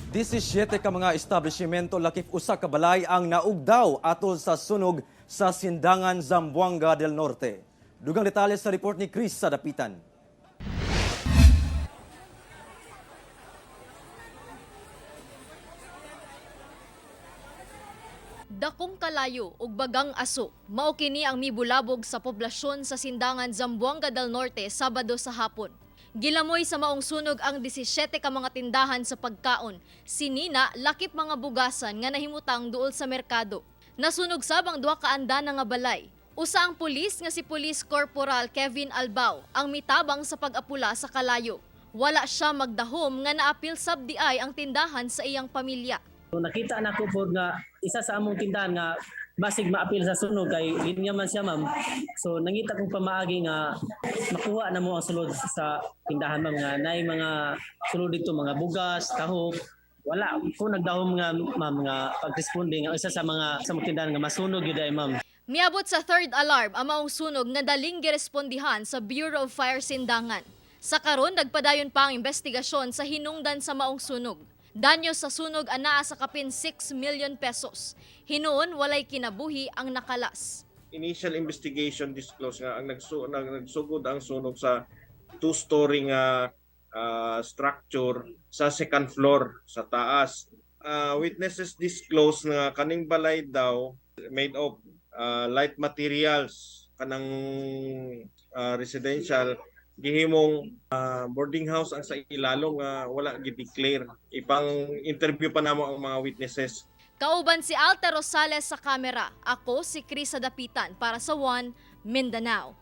17 ka mga establishmento lakip usa ka balay ang naugdaw atol sa sunog sa Sindangan, Zamboanga del Norte. Dugang detalye sa report ni Chris Sadapitan. Dakong kalayo ug bagang aso, mao kini ang mibulabog sa poblasyon sa Sindangan, Zamboanga del Norte, Sabado sa hapon. Gilamoy sa maong sunog ang 17 ka mga tindahan sa pagkaon, sinina lakip mga bugasan nga nahimutang duol sa merkado. Nasunog sab ang duha ka andana nga balay. Usa ang pulis nga si Police Corporal Kevin Albao ang mitabang sa pag-apula sa kalayo. Wala siya magdahom nga naapil sab di ay ang tindahan sa iyang pamilya. So, nakita na ko po nga isa sa among tindahan nga basig maapil sa sunog kay linya man siya, ma'am. So nangita kong pamaagi nga makuha na mo ang sulod sa tindahan, ma'am, nga naay mga sulod dito, mga bugas, tahop. Wala ko nagdahom nga, ma'am, nga pagresponde nga isa sa mga sa mga tindahan nga masunog gyud ay, ma'am. Miabot sa third alarm ang maong sunog nga daling girespondihan sa Bureau of Fire Sindangan. Sa karon nagpadayon pa ang investigasyon sa hinungdan sa maong sunog. Danyo sa sunog anaa sa kapin 6 million pesos. Hinuon walay kinabuhi ang nakalas. Initial investigation disclosed nga ang nagsugod ang sunog sa two-story nga structure sa second floor sa taas. Witnesses disclosed nga kaning balay daw made of light materials, kanang residential gihimong boarding house ang sa ilalom nga wala gi-declare. Ipang interview pa namo ang mga witnesses. Kauban si Alta Rosales sa kamera. Ako si Chris Adapitan para sa One Mindanao.